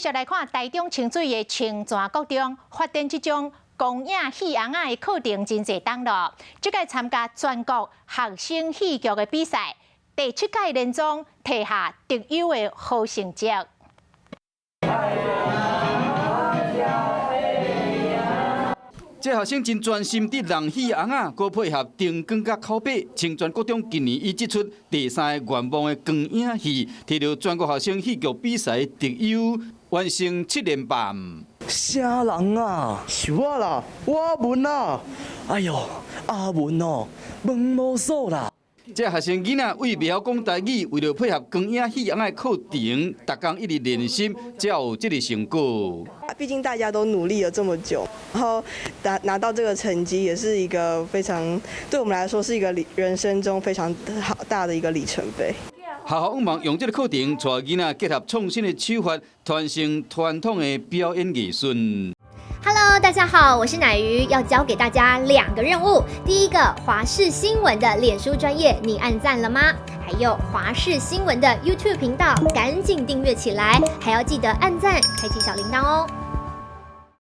續來看台中清水的清泉國中發展這種光影戲尪仔的課程真濟冬咯。這屆參加全國學生戲劇的比賽，第七屆連續提下特優的好成績。這學生真專心佇弄戲尪仔，閣配合燈光佮口白。清泉國中今年以這齣第三个願望的光影戲，提著全國學生戲劇比賽特優，完成七連霸。啥人啊？是我啦，我阿文啊！哎喲，阿文哦，門無鎖啦。這學生囡仔為袂曉講台語，為著配合光影戲尪仔的課程，逐工一直練習，才有這个成果。畢竟大家都努力了這麼久，然後拿到這個成績，也是一個非常對我們來說是一個人生中非常好大的一個里程碑。學校向望用這个課程，帶囡仔結合創新的手法，傳承傳統的表演藝術。 Hello，大家好，我是乃瑜，要交給大家兩個任務。第一個，華視新聞的臉書專頁，你按讚了嗎？還有華視新聞的 YouTube 頻道，趕緊訂閱起來，還要記得按讚，開啟小鈴鐺哦。